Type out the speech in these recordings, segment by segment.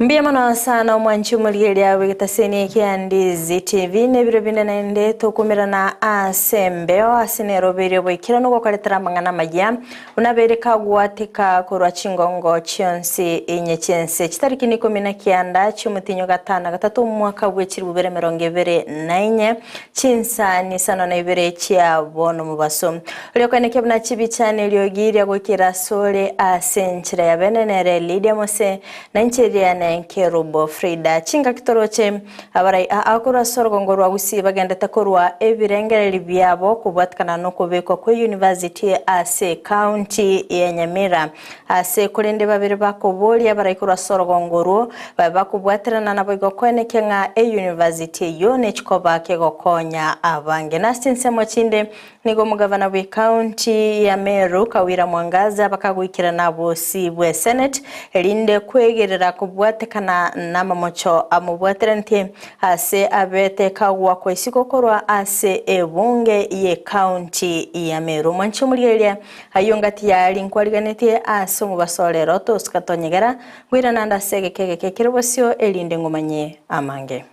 Mbuya mono sana omwanchi omorigereria bw'egetaseni ekia Ndizi TV na ebiro binde naende tokomerana ase embeo ase neroberio boikeranu gokoretera amang'ana amaya buna abeire kagwatika korwa chingongo chionsi inye chi'ense chitariki ikomi na kianda chi'omotinyo gatano na gatato omwaka bwe chilifu bibere emerongo ebere na inye chinsani isano na ibere chia bono mobaso. Oria okoenekia buna chibicha na eriogi ria goikera asore ase enchera ya bene nere Lydia Mose na inche eria ne Nkerubo Frida. Chingaki toroche abarai aa korwa ase orogongo rwa Gusii bagendete korwa ebirengereri biabo kobwatikana nokobekwa kwe university ase ecounty ya Nyamira. Ase korende babere bakoboria abarai korwa ase orogongo orwo babe bakobwaterana naboigo koenekia ng'a eyunivasiti eyio nechikoba kegokonya abange. Na ase chinsemo chinde nigo omogavana bw'ecounty ya Meru Kawira Mwangaza bakagoikerana bosi bwe Senate erinde kwegerera kobwatekana namamocho amobwaterantie ase abete kagwakwa isiko korwa ase ebunge y'ecounty ya Meru. Mwanche omorigereria Ayio ngati yaaria nkwariganetie ase omobaso o rero, tosika tonyegera, ngoirana ande ase egeka egeke kere bosio, erinde ngomanye amange.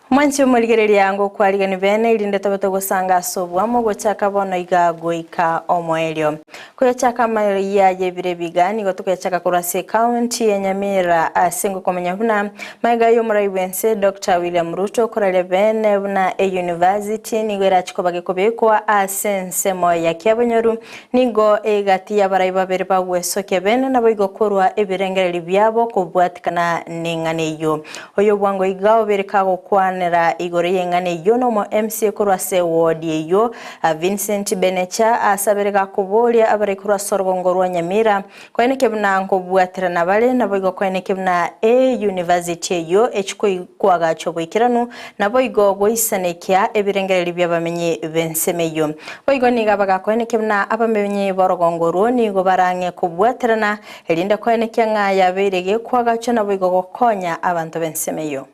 Mwanche omorigereria ngokwariganio bene, erinde tobe togosanga ase oboamo gochaka bono iga goika omoerio. Koyachaka amaiya y'ebiro ebiga nigo tokoyachaka korwa ase ecounty ya Nyamira ase ngokomanya buna magega y'omorai bw'ense Doctor William Ruto koraria bene buna eyunivasiti nigo erache koba gekobekwa ase ensemo ya Kiabonyoru nigo egati y'abarai babere bagwesokia bene naboigo korwa ebirengererio biabo kobwatikana neng'ana eyio. Oyo bwango iga obeire kagokwanera igoro y'eng'ana eyio nomo MCA korwa ase eward eyio Vincent Benecha asabere gakoboria abare korwa ase orogongo rwa Nyamira koenekia buna nkobwaterana bare naboigo koenekia buna e-university eyio echikoagachwa boikeranu naboigo goisanekia ebirengererio bi'abamenyi b'ensemo eyio. Boigo nigo abagakoenekia buna abamenyi b'orogongo orwo nigo barang'e kobwaterana erinde koenekia ng'a yabeire gekoagachwa naboigo gokonya abanto b'ensemo eyio.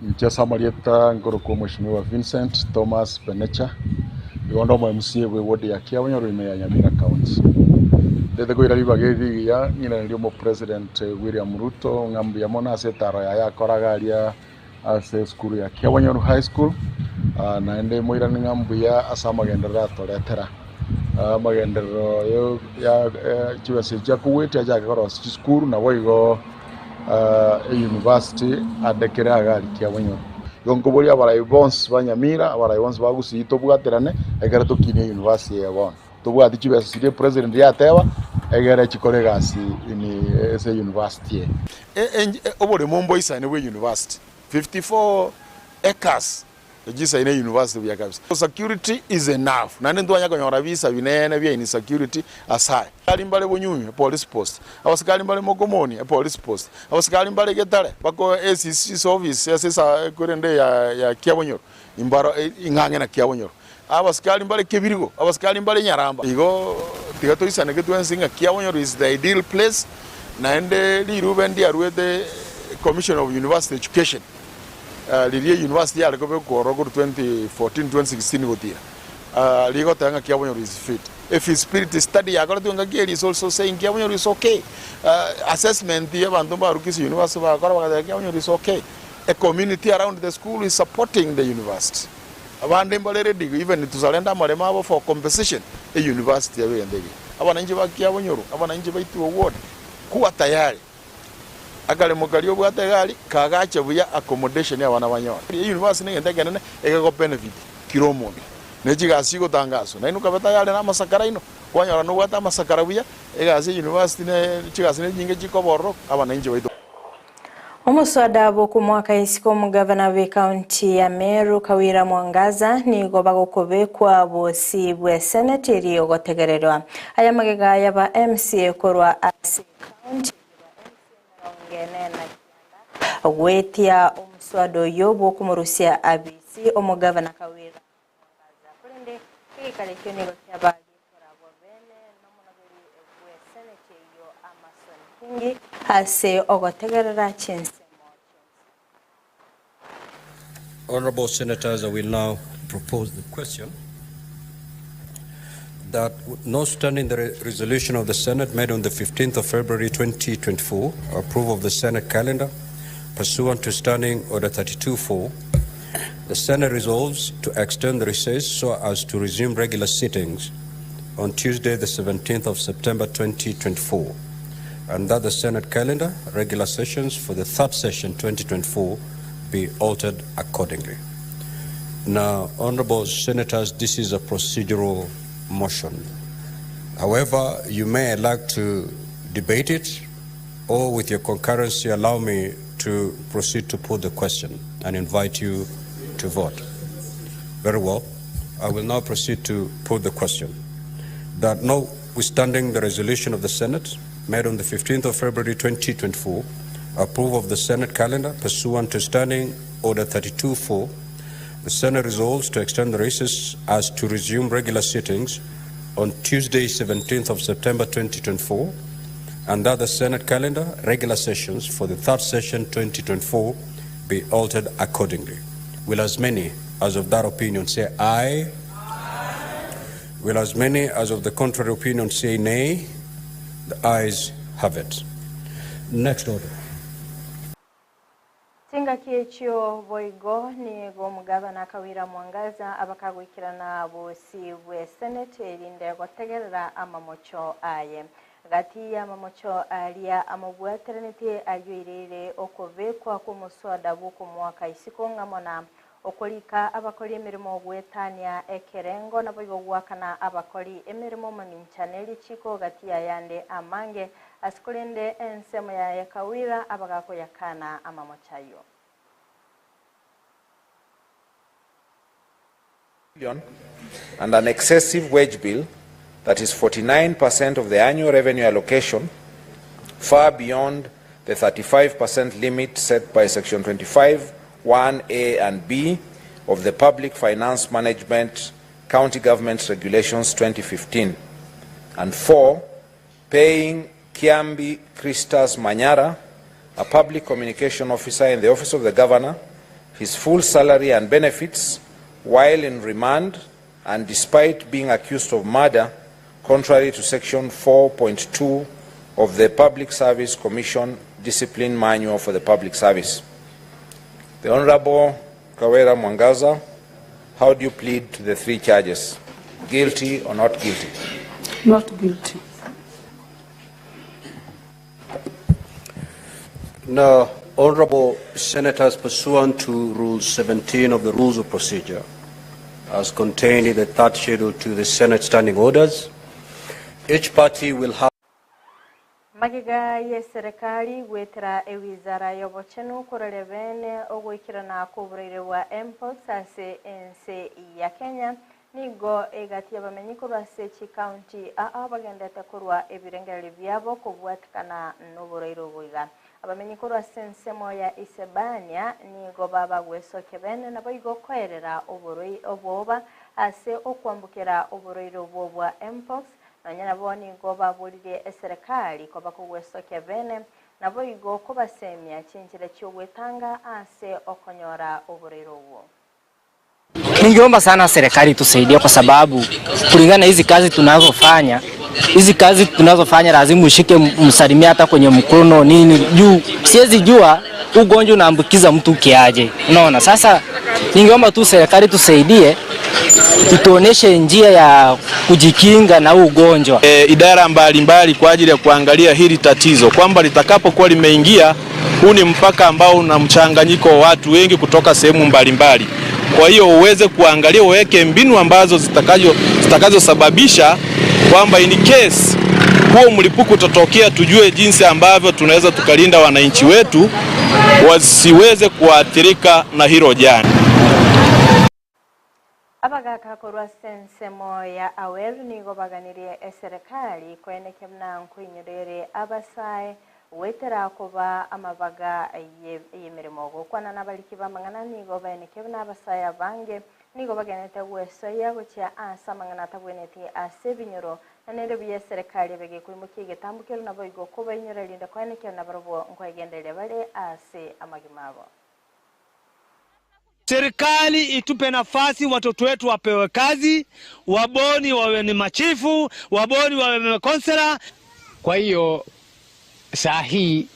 Inche ase amarieta nkorokwa Omweshimiwa Vincent Thomas Benecha, igo onde omo MCA bwe ward ya Kiabonyoru ime ya Nyamira County. Ndete koira ribaga eri rigiya ng'iranerie omopresident William Ruto ng'a mbuya mono ase etaro yaye akoraga aria ase esukuru ya Kiabonyoru High School, naende moirane ng'a mbuya ase amagenderero atoretera. Amagenderero ya chibesa echi akogwetia achake korosia chisukuru naboigo eyunivasiti ande kere agari Kiabonyoru. Igo nkoboria abarai bonsi ba Nyamira, abarai bonsi ba Gusii tobwaterane ekero tokinie eyunivasiti eye bono. Tobwati chibesa chiria epresident yateba egere chikore egasi ini ase eyunivasiti eye. Oboremo mboisane bwa eyunivasiti, 54 acres Echisaine university buya kabisa. Security is enough naende ntwanya konyora bisa binene bia insecurity ase aya. Abasikari mbare Bonyunyu epolice post, abasikari mbare Mokomoni epolice post, abasikari mbare Getare bako ACC's office ase esa korende ya ya Kiabonyoru imbaro ing'ang'e na Kiabonyoru. Abasikari mbare Kebirigo, abasikari mbare Nyaramba. Igo tiga toisaneke twensi ng'a Kiabonyoru is the ideal place naende rirube ndiaruete Commission of University Education. Riria university yare kobekwa ororo korwa 2014, 2016 gotira, rigoteba ng'a Kiabonyoru is fit. A feasibility study yakoretwe ngaki eria is also saying Kiabonyoru is okay. Assessment ya abanto mbarwa Kisii University bagakora bagateba Kiabonyoru is okay. A community around the school is supporting the university. Abande mbare ready even to surrender amaremo abo for compensation, e university ebe egento ekiya. Abananchi ba Kiabonyoru, abananchi ba Itibo ward, kuwa tayari. Akaremo karia obwate egari kagache buya accommodation abana banyore. Eyunivasiti negento ekenene egego benefit kira omonto. Ne chigasi chigotangaswa nainwe okabe tayari na amasakara aino kwanyora nobwate amasakara buya egasi eyunivasiti ne chigasi ne chinyinge chikoba ororo abanainchi baito. Omoswada bw'okomoaka isiko omogavana bw'ecounty ya Meru Kawira Mwangaza nigo bagokobekwa bosio bwe seneti erio gotegererwa. Aya magega yaba MCA korwa ase ecounty eyio ba MCA emerongo ene na kianda goetia omoswada oyio bw'okomorusia abisi omogavana Kawira Mwangaza. Korende egeikaro ekio nigo kiaba gekorabwa bene nomonogeri bwe seneti eyio. Kingi ase ogotegerera chinse. Honorable Senators, I will now propose the question that notwithstanding the resolution of the Senate made on the 15th of February 2024, approval of the Senate calendar pursuant to Standing Order 32-4, the Senate resolves to extend the recess so as to resume regular sittings on Tuesday, the 17th of September 2024, and that the Senate calendar, regular sessions for the third session 2024, be altered accordingly. Now, Honorable Senators, this is a procedural motion. However, you may like to debate it, or with your concurrency, allow me to proceed to put the question and invite you to vote. Very well. I will now proceed to put the question that notwithstanding the resolution of the Senate made on the 15th of February 2024, approval of the Senate calendar pursuant to Standing Order 32-4, the Senate resolves to extend the recess as to resume regular sittings on Tuesday, 17th of September 2024, and that the Senate calendar, regular sessions for the third session 2024 be altered accordingly. Will as many as of that opinion say aye? Aye. Will as many as of the contrary opinion say nay? The ayes have it. Next order. Chingaki echio boigo nigo omugabana Kawira Mwangaza abakagwikirana bosi bwe Senate erinde gotegerera amamocho aye gati ya amamocho aria amobwateranete ayoirere okobekwa kw'omuswada bw'okomwaka isiko ng'amona okorika abakori emirimo gwetania ekerengo nabo igo gwakana abakori emirimo maminchane chiko gati ya yande amange asikolende ensemo ya Kawira abagako yakana amamochayo. And an excessive wage bill that is 49% of the annual revenue allocation, far beyond the 35% limit set by Section 25, 1A and B of the Public Finance Management County Government Regulations 2015. And 4, paying Kiambi Christas Manyara, a public communication officer in the office of the governor, his full salary and benefits while in remand and despite being accused of murder, contrary to Section 4.2 of the Public Service Commission Discipline Manual for the Public Service. The Honorable Kawira Mwangaza, how do you plead to the three charges? Guilty or not guilty? Not guilty. Now, Honorable Senators, pursuant to Rule 17 of the Rules of Procedure, as contained in the third schedule to the Senate Standing Orders, each party will have Magiga ye serikali gwetera ewizara y'obochenu korere bene ogwikirana kuburire wa mpox ase ense ya Kenya nigo egati abamenyi korwa ase chikaunti aa bagendete korwa ebirengere byabo kobwatikana n'obureire obwiga abamenyi korwa ase ensemo ya Isebania nigo baba gwesoke bene nabo igo koerera oboroi oboba ase okwambukira obureire obwo bwa mpox nonyana bo nigo baburire eserikali koba kogwesokia bene nabo igo kobasemia chinchira chiogwetanga ase okonyora oburiro obwo. Ningeomba sana serikali tusaidie kwa sababu kulingana na hizi kazi tunazofanya, lazima ushike msalimia hata kwenye mkono nini juu siwezi jua ugonjwa unaambukiza mtu kiaje. Unaona, sasa ningeomba tu serikali tusaidie, tutuoneshe njia ya kujikinga na ugonjwa. Idara mbalimbali kwa ajili ya kuangalia hili tatizo kwamba litakapokuwa limeingia, huu ni mpaka ambao una mchanganyiko wa watu wengi kutoka sehemu mbalimbali. Kwa hiyo uweze kuangalia, uweke mbinu ambazo zitakazosababisha kwamba in case huo mlipuko utatokea, tujue jinsi ambavyo tunaweza tukalinda wananchi wetu wasiweze kuathirika na hilo janga. Abagaka korwa sensemo ya awer nigo baganirie eserikali kweneke mnanku inyurere abasae wetera kuba amabaga yemirimo gokwana n'abaliki bamangana nigo baeneke n'abasaya bange Nigo bagenete gwesoia gochia ase amang'ana atabweneti ase ebinyoro na nere buya serikali begekoimokia egetambukero nabo igo kobainyora erinde koenekera nabarobwo nkoegendereria bare ase amagima abo. Serikali itupe nafasi watoto wetu wapewe kazi, waboni wawe ni machifu, waboni wawe makonsela. Kwa hiyo saa hii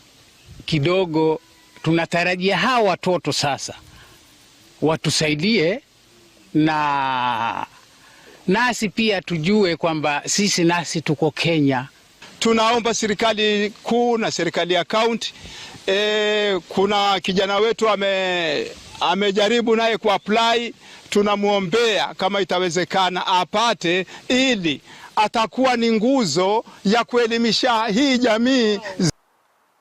kidogo tunatarajia hawa watoto sasa watusaidie na nasi pia tujue kwamba sisi nasi tuko Kenya. Tunaomba serikali kuu na serikali ya county, kuna kijana wetu amejaribu naye kuapply, tunamuombea kama itawezekana apate, ili atakuwa ni nguzo ya kuelimisha hii jamii.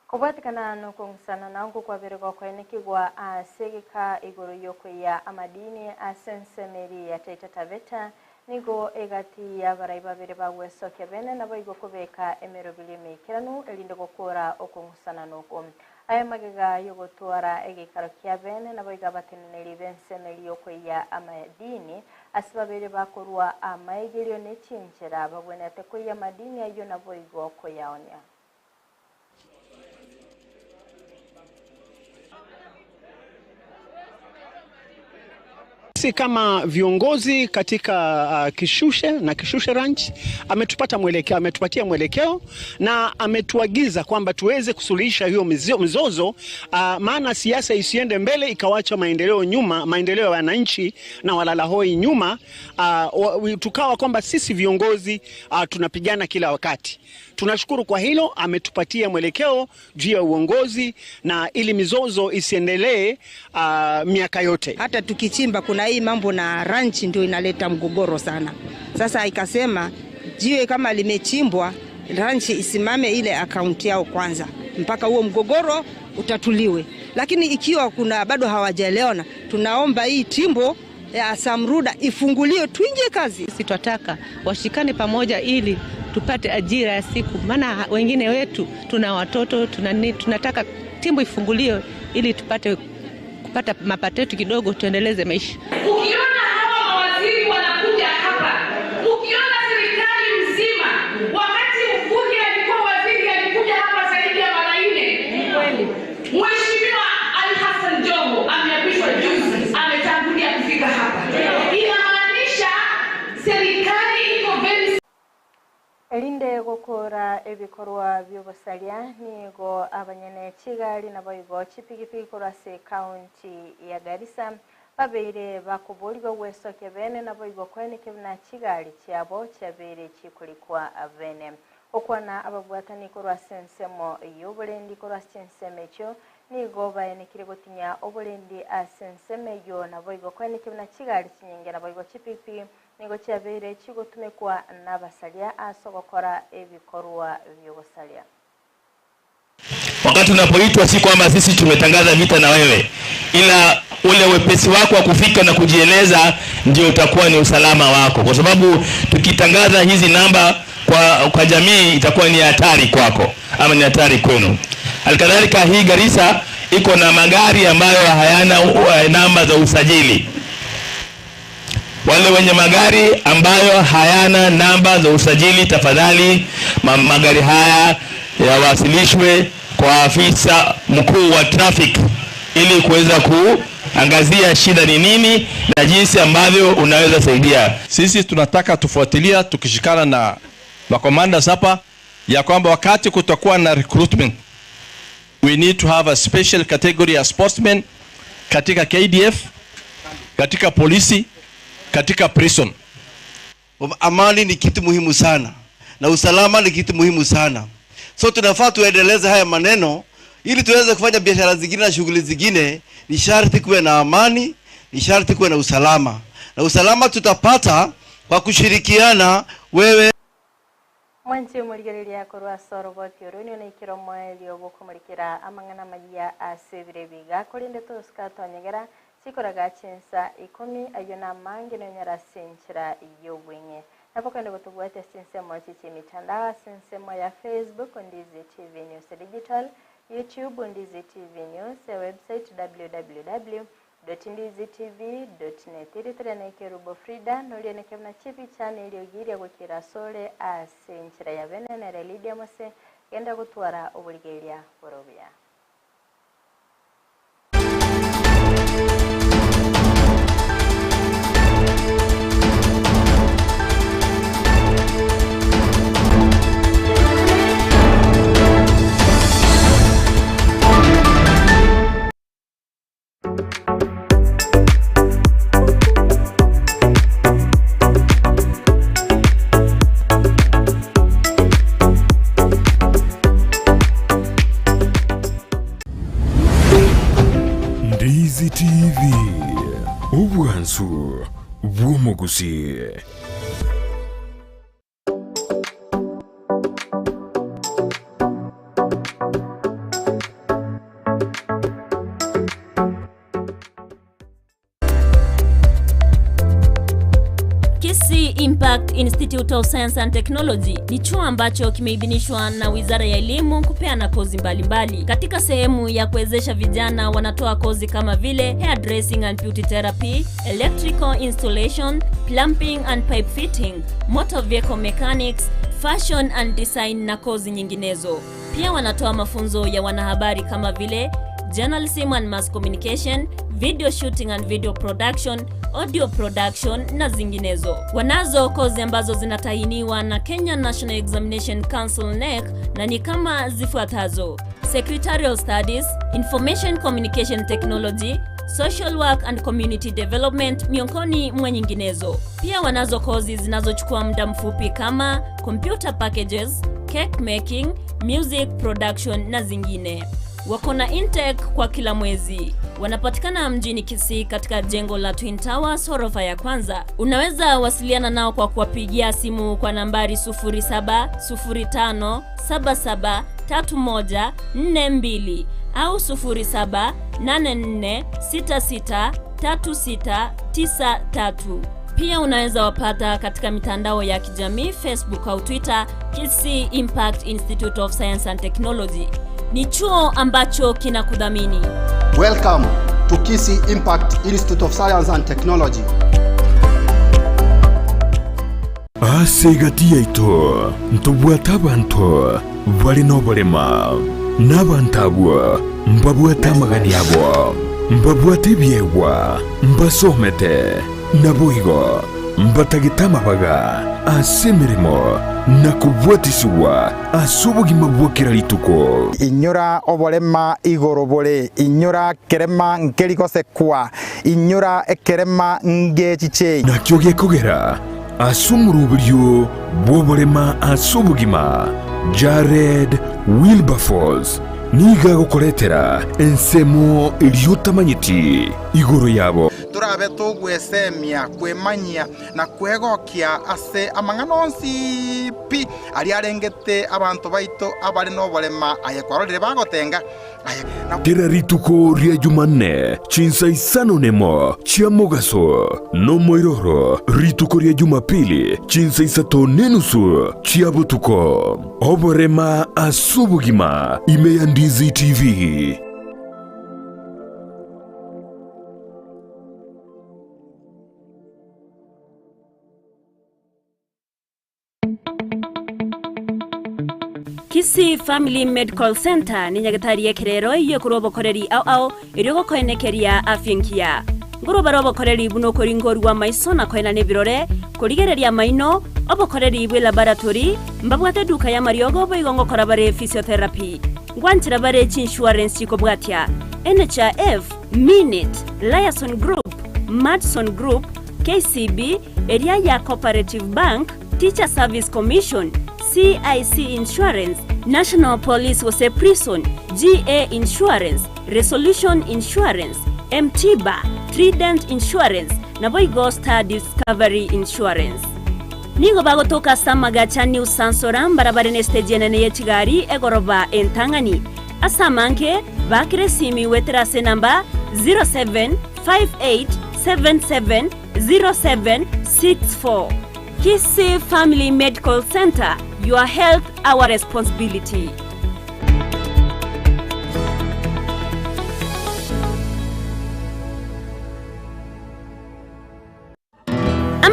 Kubatikana nokungusana nangu kwa berego kwenekigwa asegeka igoro yoko ya amadini asensemeri ya Taita Taveta nigo egati ya barai babere bagwesokia bene nabo igo kubeka emerobili mekeranu elinde gokora okungusana noko aya magega yogotwara egekaro kia bene nabo igabateneneri bensemeri yoko ya amadini asibabere bakorwa amaegerio nechinchera babwenete ko ya madini ayo nabo igo koyaonya. Sisi kama viongozi katika Kishushe na Kishushe Ranch ametupatia mwelekeo na ametuagiza kwamba tuweze kusuluhisha hiyo mizozo, maana siasa isiende mbele ikawacha maendeleo nyuma, maendeleo ya wananchi na walalahoi nyuma. Tukawa kwamba sisi viongozi tunapigana kila wakati. Tunashukuru kwa hilo, ametupatia mwelekeo juu ya uongozi na ili mizozo isiendelee miaka yote. Hata tukichimba kuna hii mambo na ranch ndio inaleta mgogoro sana. Sasa ikasema jiwe kama limechimbwa ranch isimame ile akaunti yao kwanza mpaka huo mgogoro utatuliwe. Lakini ikiwa kuna bado hawajaelewana, tunaomba hii timbo ya Samruda ifunguliwe tuingie kazi. Sisi tunataka washikane pamoja ili tupate ajira ya siku, maana wengine wetu tuna watoto, tunataka timbo ifunguliwe ili tupate kupata mapato yetu kidogo tuendeleze maisha. Ukiona hawa mawaziri wanakuja hapa, ukiona serikali mzima, wakati Mvurya alikuwa waziri alikuja hapa zaidi ya mara 4. Mheshimiwa Ali Hassan Joho ameapishwa juzi, ametangulia kufika hapa. Inamaanisha serikali iko very Elinde gokora ebikorwa by'obusalia nigo abanyene kigali nabo igo chipigipigi korase county ya Garissa babeire bakuburirwa gwesokia bene nabo igo kweneke na kigali kyabo kyabere kikulikwa bene okwana ababwatani korwase ensemo y'obulendi korwase ensemo ekyo nigo baenekire gotinya obulendi ase ensemo eyo nabo igo kweneke na kigali kinyinge nabo igo chipigipigi nigo kyabere kigotumekwa n'abasalia ase gokora ebikorwa by'obusalia. Wakati unapoitwa si kwamba sisi tumetangaza vita na wewe, ila ule wepesi wako wa kufika na kujieleza ndio utakuwa ni usalama wako, kwa sababu tukitangaza hizi namba kwa jamii itakuwa ni hatari kwako ama ni hatari kwenu. Halikadhalika hii Garissa iko na magari ambayo hayana namba za usajili. Wale wenye magari ambayo hayana namba za usajili, tafadhali magari haya yawasilishwe kwa afisa mkuu wa traffic ili kuweza kuangazia shida ni nini na jinsi ambavyo unaweza saidia. Sisi tunataka tufuatilia tukishikana na macommanders hapa ya kwamba wakati kutakuwa na recruitment, we need to have a special category ya sportsmen katika KDF, katika polisi, katika prison. Amani ni kitu muhimu sana na usalama ni kitu muhimu sana. So tunafaa tuendeleze haya maneno ili tuweze kufanya biashara zingine na shughuli zingine. Ni sharti kuwe na amani, ni sharti kuwe na usalama. Na usalama tutapata kwa kushirikiana wewe. Mwanchi muligereria korwa soroboti orunio na ikiro mwelio bokumurikira amang'ana maya asebire biga korinde tosika twanyegera chikoraga chinsa 10 ayo na mangi nonyara sinchira yobwenge napo kandi gotubwate sinsemo chichi mitandao sinsemo ya Facebook Ndizi TV News Digital, YouTube Ndizi TV News, website www www.ndizitv.net iritirana Kerubo Frida nolieneke mna chipi chane iliyogiria gwikira sole ase nchira ya benenere Lydia Mose genda gutwara obuligeria borobia. Ndizi TV ubwansu bw'umuguzi. Kisii Impact Institute of Science and Technology ni chuo ambacho kimeidhinishwa na Wizara ya Elimu kupeana kozi mbalimbali. Katika sehemu ya kuwezesha vijana wanatoa kozi kama vile hairdressing and beauty therapy, electrical installation, plumbing and pipe fitting, motor vehicle mechanics, fashion and design na kozi nyinginezo. Pia wanatoa mafunzo ya wanahabari kama vile journalism and mass communication, video shooting and video production, audio production na zinginezo. Wanazo kozi ambazo zinatahiniwa na Kenya National Examination Council NEC na ni kama zifuatazo: Secretarial Studies, Information Communication Technology, Social Work and Community Development miongoni mwa nyinginezo. Pia wanazo kozi zinazochukua muda mfupi kama computer packages, cake making, music production na zingine. Wako na intake kwa kila mwezi. Wanapatikana mjini Kisii katika jengo la Twin Towers ghorofa ya kwanza. Unaweza wasiliana nao kwa kuwapigia simu kwa nambari 0705773142 au 0784663693. Pia unaweza wapata katika mitandao ya kijamii Facebook au Twitter, Kisii Impact Institute of Science and Technology. Ni chuo ambacho kinakudhamini. Welcome to Kisii Impact Institute of Science and Technology. Ase gati yaito ntobwata abantu bari n'oburema n'abantu abo mbabwata amagani abo mbabwata ebyegwa mbasomete naboigo mbatagita amabaga ase emirimo na kubwatisiwa ase obogima bwokera rituko. Inyura oborema igoro bore, inyura kerema nkerigosekwa, inyura ekerema ngechiche. Nakyo gekogera ase omurubirio bw'oborema ase obogima Jared Wilberforce niga gokoretera ensemo eriyotamanyiti igoro yabo. Turabe tugwesemia kwemanyia na kwegokia ase amang'ano onsi pi ari arengete abantu baito abari n'oborema aye kwarorire bagotenga. Kera rituko ria Jumanne chinsa isano nemo chia mogaso no moiroro rituko ria Jumapili chinsa isato nenusu chia butuko oborema asubugima ime ya Ndizi TV. Kisii Family Medical Center ni nyagatari yekerero iyo kurobokoreri au au iriko koenekeria afya nkiya. Nguru barobokoreri buno koringorwa maiso na koena nebirore kurigereria maino obokoreri bwe laboratory mbabwate duka ya mariogo boigongo korabare physiotherapy ngwanchira bare insurance kobwatia NHIF, Minute, Liaison Group, Madison Group, KCB, area ya Cooperative Bank, Teacher Service Commission, CIC Insurance, National Police Wose Prison, GA Insurance, Resolution Insurance, Mtiba, Trident Insurance, na Boigo Star Discovery Insurance. Nigo bagotoka Samagacha New Sansora barabara ne stage enene yechigari egoroba entangani. Asamanke bakire simi weterase namba 0758770764. Kisii Family Medical Center, your health, our responsibility.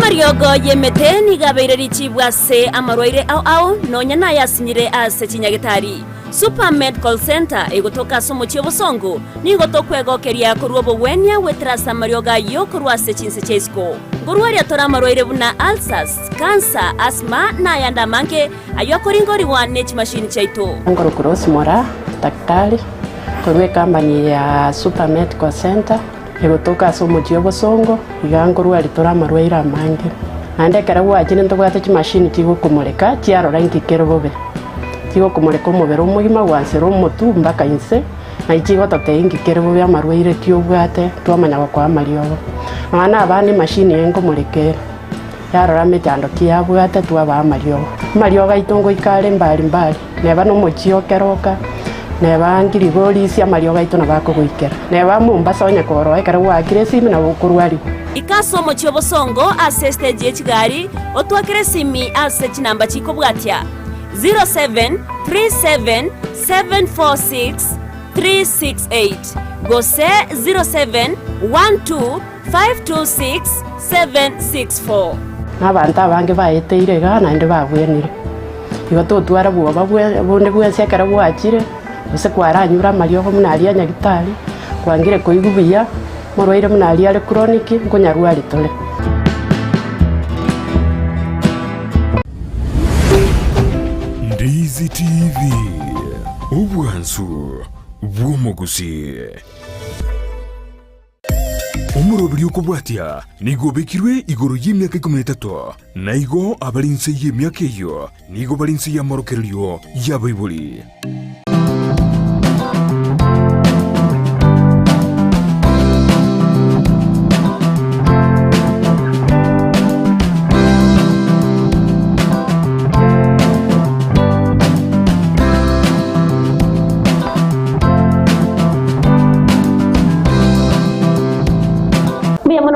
Amariogo yemete nigabeire richibwa se amarwaire au au nonya nayasinyire ase chinyagitari. Super Medical Center egotoka somo chiobosongo nigo tokwegokeria korwa obogwenia wetrasa amarioga yokorwa ase chinse chesko. Ngorwaria tora amarwaire buna ulcers, cancer, asthma na yanda manke ayo akoringoriwa ne chimashini chaito. Ngoro Cross Mora daktari korwe company ya Super Medical Center egotoka somo chiobosongo igangorwa ritora amarwaire amange naende ekero gwachire ntobwate chimashini chigokomoreka chiarora nkikero bobe chigokomoreka omobere omogima gwansera omotu mpaka inse na ichigototei nkikero bobe amarwaire kiobwate twamanya gokoa amariogo nonya abana emashini enkomorekera yarora mechando kiabwate twabaa amariogo amariogo aito ngoikare mbali mbali neba nomochio keroka neba ngirigorisia amariogo aito nabakogoikera neba Mombasa onye koroa ekero gwakire esimi nabo okorwariwa. Ikasomo chiobosongo ase stage yechigari otwakire simi ase chinamba chikobwatia 0737 746 368 gose 0712 526 764. Nabantu abange baeteire iga naende babwenire igo totwara bwoba bonde bwensi ekero gwachire gose kwaranyura amariogo buna aria nyagitari kwangire koigwa buya morwaire buna aria are chronic nkonyarwari tore. Ndizi TV obwansu bw'omugusi. Omurobiri okobwatia nigo bekirwe igoro y'emyaka 13 na igo abari nse y'emyaka eyo nigo bari nse y'amorokererio y'abaibori.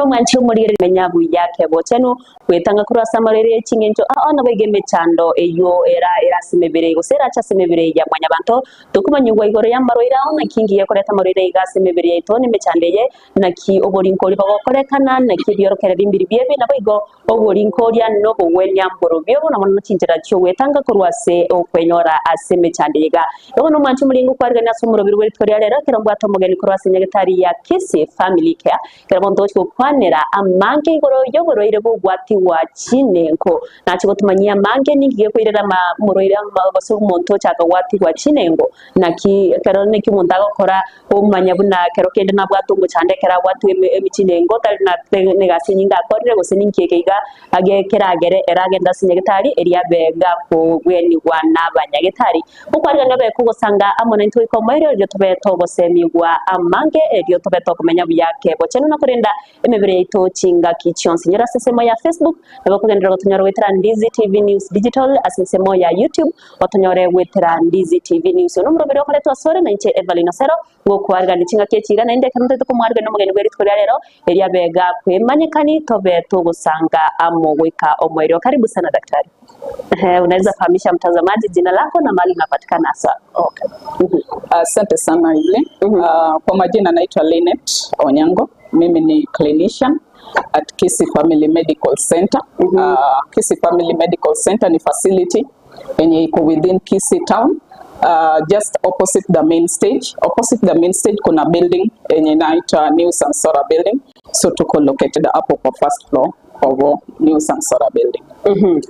Mwanchi menya buyake bochenu kwetanga kurwa samarere chingencho aona baige mechando eyo era erasimebere gosera cha semebere ya mwanyabanto tukumanyugwa igoro ya maroira ona kingi yakoreta maroira igasemebere yaito ni mechandeye naki oborinkori bagokorekana naki byorokere bimbiri byebe nabo igo oborinkoria no bowenya mboro byobo na mono chinjera cyo wetanga kurwa se okwenyora ase mechandega yono mwanchi mulingo kwarigana somurobiri wetoriya rero kirongwa tomogeni kurwa se nyagetari ya Kisii Family Care kirabonto cyo kwanera amange igoro yoboroire bugwati wa chinengo nachi gotumanyia mange ningiye kwirera moroire gose omonto chaka gwati wa chinengo naki kero neki omonto agokora omanya buna kero kende nabwate omochande kera gwati emichinengo tari na negasi nyinga akorire gose ninkieke iga age keragere eragenda ase nyagetari eria bega kogwenigwa n'abanyagetari okwarigania bekogosanga amo naintwe ikomoerio erio tobe togosemigwa amange erio tobe tokomenya buyake bochenu na korenda emebere yaito chinga kichonsi nyora sesemo ya Facebook nabo kugendera gotonyora wetera Ndizi TV News Digital asensemo ya YouTube otonyore wetera Ndizi TV News no murobere okoretwa sore na inche Evelyn Osero gokwarga chinga kechiga na inde kanto tukumwarga no mugeni gweri tukoria rero eria bega kwemanyekani tobe tugusanga amo goika omwerio. Karibu sana daktari. Unaweza fahamisha mtazamaji jina lako na mahali unapatikana hasa? Okay. Asante sana ile. Kwa majina naitwa Linet Onyango. Mimi ni clinician at Kisii Family Medical Center. Kisii Family Medical Center ni facility yenye iko within Kisii town. Just opposite the main stage. Opposite the main stage kuna building yenye inaitwa New Sansora building. So tuko located hapo kwa first floor of New Sansora building.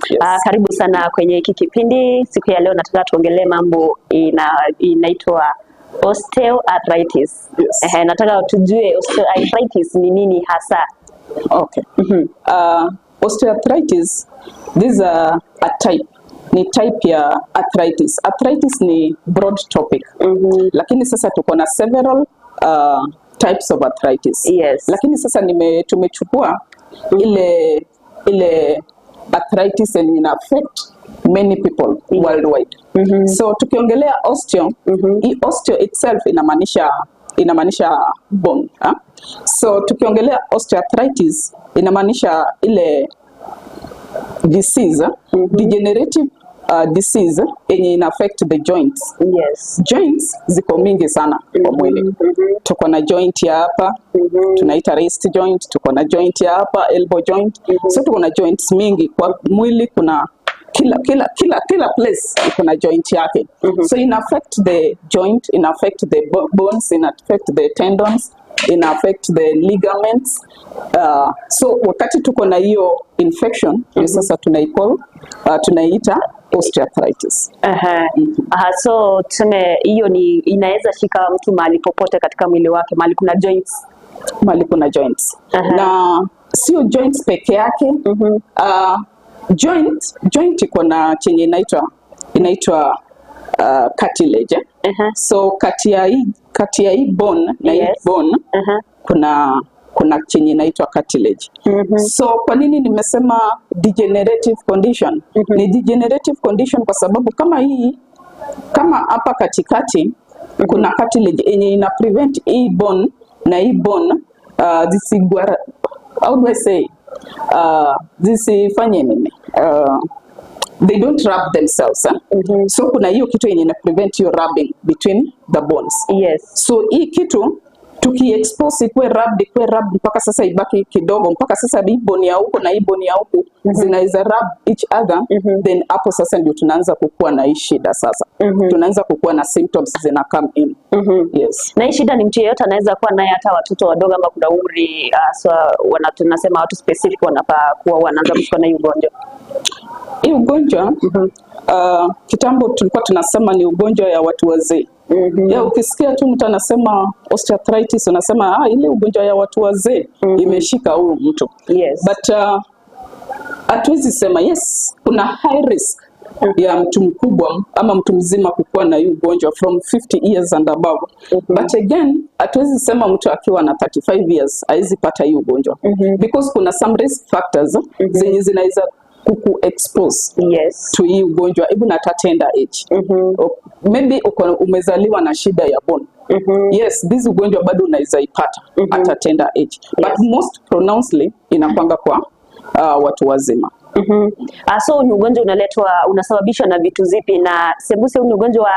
Yes. Karibu sana kwenye hiki kipindi. Siku ya leo nataka tuongelee mambo inaitwa osteoarthritis. Yes. Nataka tujue osteoarthritis ni nini hasa. Okay. Osteoarthritis, this is a type. Ni type ya arthritis. Arthritis ni broad topic. Lakini sasa tuko na several types of arthritis. Yes. Lakini sasa tumechukua ile arthritis and ina affect many people worldwide. So tukiongelea osteo, osteo itself inamaanisha bone. So tukiongelea osteoarthritis inamaanisha ile disease, degenerative disease yenye ina affect the joints. Yes. Joints ziko mingi sana kwa mwili. Tuko na joint ya hapa, tunaita wrist joint, tuko na joint ya hapa, elbow joint. So tuko na joints mingi kwa mwili, kuna kila place iko na joint yake. So ina affect the joint, ina affect the bones, ina affect the tendons, ina affect the ligaments. So wakati tuko na hiyo infection ndio sasa tunaicall, tunaiita osteoarthritis. Aha. Aha, so tuseme hiyo ni inaweza shika mtu mahali popote katika mwili wake, mahali kuna joints. Mahali kuna joints. Na sio joints peke yake. Joint iko na chenye inaitwa cartilage. Eh? So kati ya hii bone na hii bone kuna chenye inaitwa cartilage. So kwa nini nimesema degenerative condition? Ni degenerative condition kwa sababu kama hapa katikati kuna cartilage yenye ina prevent hii bone na hii bone zisigwara, how do I say, zisifanye nini, they don't rub themselves, eh? So kuna hiyo kitu yenye ina prevent hiyo rubbing between the bones. So hii kitu tukiexpose ikuwe rubbed mpaka sasa ibaki kidogo, mpaka sasa hii bone ya huku na hii bone ya huku zinaweza rub each other, then hapo sasa ndio tunaanza kukuwa na hii shida sasa. Tunaanza kukuwa na symptoms zina come in. Yes. Na hii shida ni mtu yeyote anaweza kuwa naye, hata watoto wadogo, ama kuna umri haswa tunasema watu specific wanafaa kuwa wanaanza kushikwa na hii ugonjwa? Hii ugonjwa, kitambo tulikuwa tunasema ni ugonjwa ya watu wazee. Ya ukisikia tu mtu anasema osteoarthritis, unasema, "Ah, ile ugonjwa ya watu wazee imeshika huyu mtu." But hatuwezi sema. Yes, kuna high risk ya mtu mkubwa ama mtu mzima kukuwa na hii ugonjwa from 50 years and above. But again, hatuwezi sema mtu akiwa na 35 years hawezi pata hii ugonjwa, because kuna some risk factors zenye zinaweza kuku expose to hii ugonjwa even at a tender age. Maybe uko umezaliwa na shida ya bone. Yes, this ugonjwa bado unaweza ipata at a tender age. But most pronouncedly inakwanga kwa watu wazima. So ni ugonjwa unaletwa, unasababishwa na vitu zipi? Na sembuse huu ni ugonjwa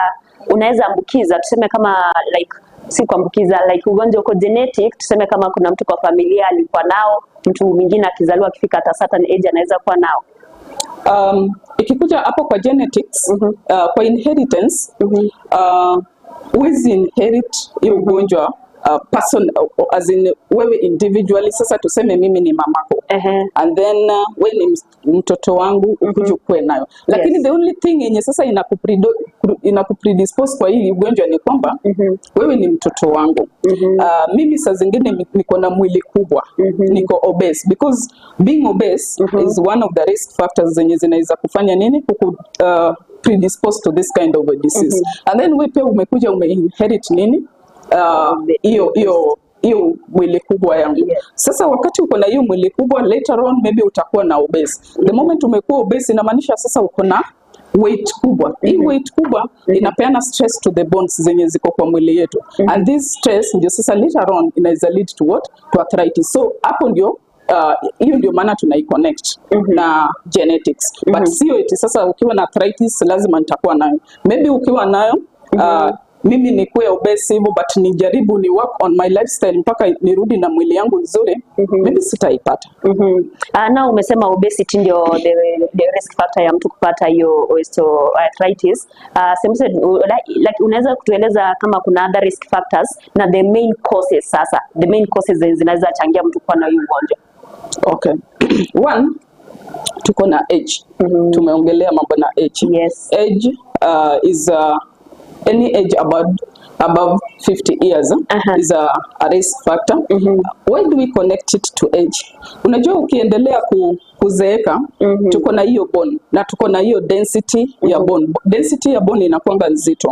unaweza ambukiza, tuseme kama, like, si kuambukiza, like ugonjwa uko genetic, tuseme kama kuna mtu kwa familia alikuwa nao, mtu mwingine akizaliwa akifika hata certain age anaweza kuwa nao? Ikikuja hapo kwa genetics, kwa inheritance, huwezi inherit hiyo ugonjwa person, as in wewe individually. Sasa tuseme mimi ni mamako and then we ni mtoto wangu, ukuje ukuwe nayo, lakini the only thing yenye sasa inakupredispose kwa hii ugonjwa ni kwamba wewe ni mtoto wangu. Mimi saa zingine niko na mwili kubwa, niko obese, because being obese is one of the risk factors zenye zinaweza kufanya nini, kuku predispose to this kind of a disease. And then we pia umekuja umeinherit nini, hiyo mwili kubwa yangu. Sasa wakati uko na hiyo mwili kubwa, later on maybe utakuwa na obese. The moment umekuwa obese, inamaanisha sasa uko na weight kubwa. Hii weight kubwa inapeana stress to the bones zenye ziko kwa mwili yetu, and this stress ndio sasa later on inaweza lead to what? To arthritis. So hapo ndio hiyo ndio maana tunaiconnect na genetics, but sio eti sasa ukiwa na arthritis lazima nitakuwa nayo. Maybe ukiwa nayo, mimi nikuwe obese hivyo, but nijaribu ni work on my lifestyle mpaka nirudi na mwili yangu nzuri, maybe sitaipata. Na umesema obesity ndio the risk factor ya mtu kupata hiyo osteoarthritis. Sembuse, like, unaweza kutueleza kama kuna other risk factors na the main causes sasa, the main causes zenye zinaweza changia mtu kuwa na hiyo ugonjwa? Okay. One, tuko na age. Tumeongelea mambo na age. Age is any age above 50 years is a risk factor. Why do we connect it to age? Unajua ukiendelea kuzeeka, tuko na hiyo bone na tuko na hiyo density ya bone. Density ya bone inakuanga nzito.